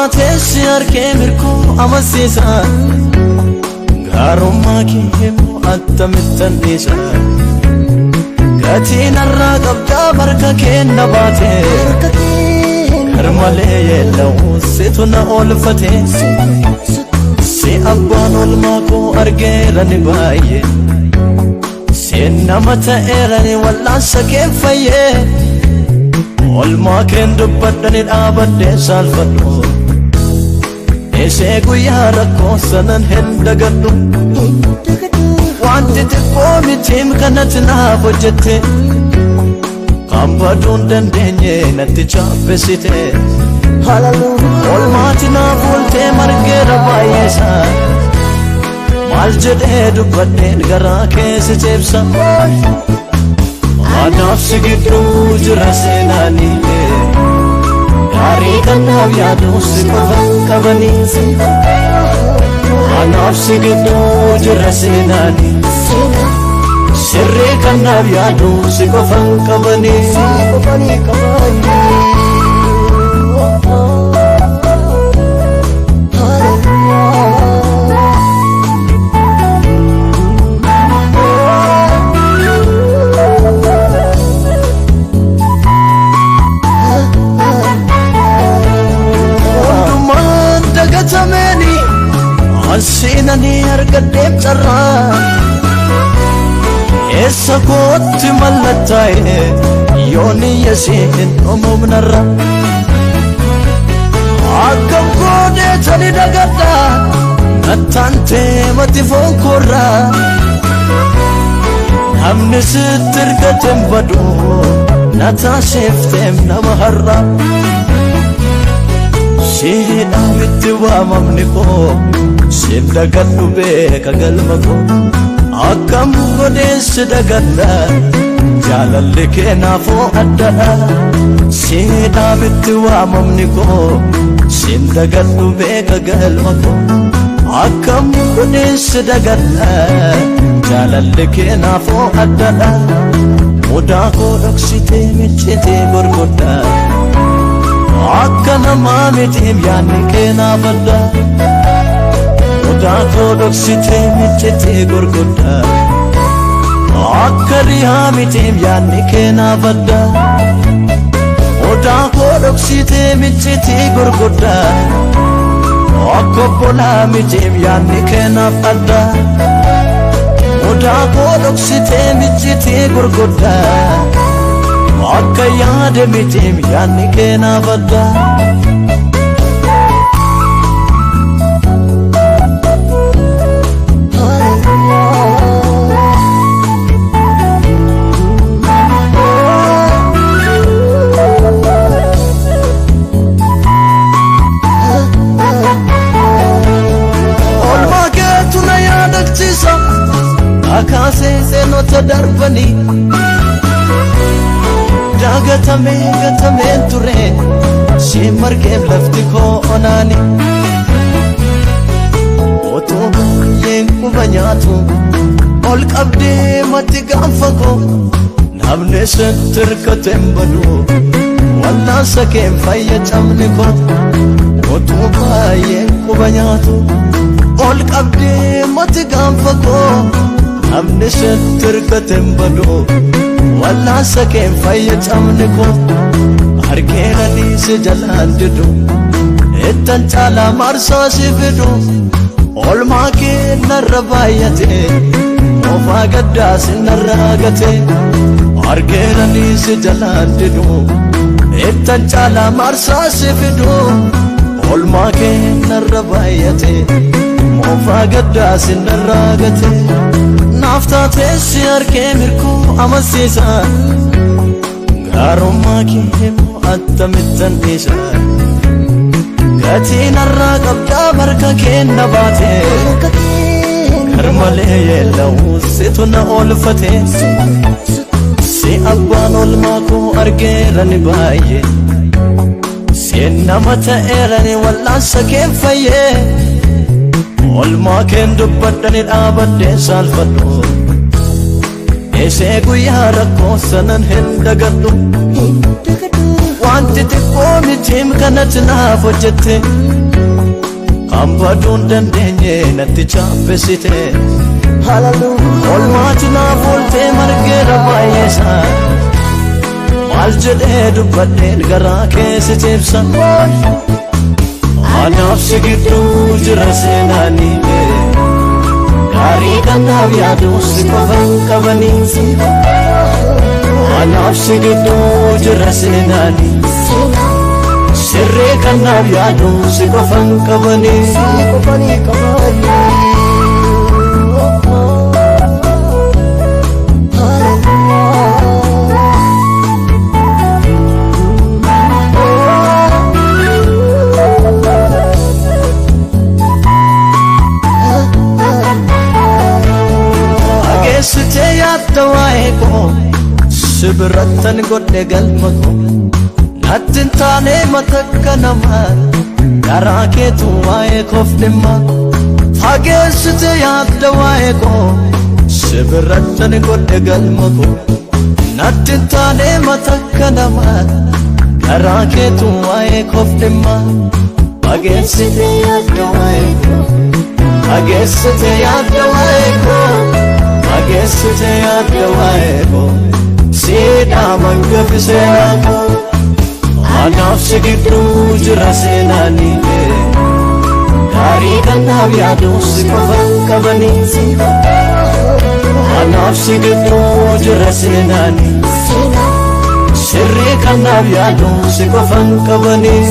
taatees si harkee mirkoo amansiisa. Gaarummaa kee immoo akkamittan dhiisa? Gatii narraa qabdaa barka kee na baate. Garmalee yeella'u situ na oolfate. Si abbaan oolmaa koo argeera ni baay'ee. Seen nama ta'eera ni wal'aansa kee fayyee. Oolmaa keen dubbadhani dhaabadhee saalfadhu. Ishee guyyaa rakkoo sanan hin dagadhu. Wanti xiqqoo mitiim kanatti naaf hojjette. Kan baduu hin dandeenye natti chaappessite. Oolmaati naaf ooltee margeera baay'eesa. Maal jedhee dubbadheen garaa keessa ceebsa. Anaaf si gidduu jira seenaanii. Gaarii kanaaf yaadu si qofa qabanii. Anaaf si gidduu jira seenaanii. Sirrii kanaaf yaadu si qofa qabanii. Hundumaan dagatameeni anseenanii argadheef carraa. Eessa kootti mallattaa'e yoon iyyasee hin dhumumnarra. Akkam goonee tani dagadha nattaantee mati foon koorraa. Namni sitti ergateen badu na taasifteem nama har'a. Siidhaan itti waamamni koo siin dagadhu beeka galma koo. Akkam godheen si dagadha jaalalli kee naafoo addadha. Siidhaan itti waamamni koo siin dagadhu beeka galma koo. Akkam godheen si dagadha jaalalli kee naafoo addadha. Mudaa koo dhoksitee miccitee gorgodha. Akka namaa mitiif yaadni kee naaf adda. Mudaa koo dhoksitee miccitee gorgodha. Akka rihaa mitiif yaadni kee naaf adda. Mudaa koo dhoksitee miccitee gorgodha. Akka obbolaa mitiif yaadni kee naaf adda. Mudaa koo dhoksitee miccitee gorgodha. Akka yaade mitiif yaadni kee naaf adda. Oolmaa keetu na yaadachiisa akaasee seenota darbanii. Dagatamee gatameen ture siin margeef lafti koo onaani. Otoo baay'een quba nyaatu ol qabdee matti gaanfa koo. Namni sitti hirkate hin badu wallaansa keen fayya cabni koo. Otoo baay'een quba nyaatu ol qabdee matti gaanfa koo. Namni sitti hirkate hin badu wallaansa keen fayya cabni koo. Harkeeranii si jalaan didu ittan caalaa marsaa si fidu. Oolmaa kee narra baay'ate moofaa gaddaa si narra gate. Harkeeranii si jalaan didu ittan caalaa marsaa si fidu. Oolmaa kee narra baay'ate moofaa gaddaa si narra gate. Naaf taatee si harkee mirkoo amansiisa. Gaarummaa kee immoo akkamittan dhiisa? Gatii narraa qabdaa barka kee na baate. Garmalee yeella'u situ na oolfate. Si abbaan oolmaa koo argeera ni baay'ee. Seen nama ta'eera ni wal'aansa kee fayyee. Oolmaa keen dubbadhani dhaabadhee saalfadhu. Ishee guyyaa rakkoo sanan hin dagadhu. Wanti xiqqoo mitiim kanatti naaf hojjette, kan baduu hin dandeenye natti chaappessite. Olmaati naaf ooltee margeera baay'eessa. Maal jedhee dubbadheen garaa keessa cibsa. Anaaf si gidduu jira seenaanii, gaarii kanaaf yaadu si qofan qabanii. Anaaf si gidduu jira seenaanii, sirrii kanaaf yaadu si qofan qabanii. Dhageessitee yaadda waa'ee koo, si birattan godhe galma koo. Natti hin taane matakka namaa, garaa keetu waa'ee koof dhimma. Fageessitee yaadda waa'ee koo, si birattan godhe galma koo. Natti hin taane matakka namaa, garaa keetu waa'ee koof dhimma. Fageessitee yaadda waa'ee koo, fageessitee yaadda waa'ee koo, fageessitee yaadda waa'ee koo. Siidhaa mangafi seenaa koo. Anaaf si gidduu jira seenaanii, gaarii kanaaf yaadu si qofan qabanii. Anaaf si gidduu jira seenaanii, sirrii kanaaf yaadu si qofan qabanii.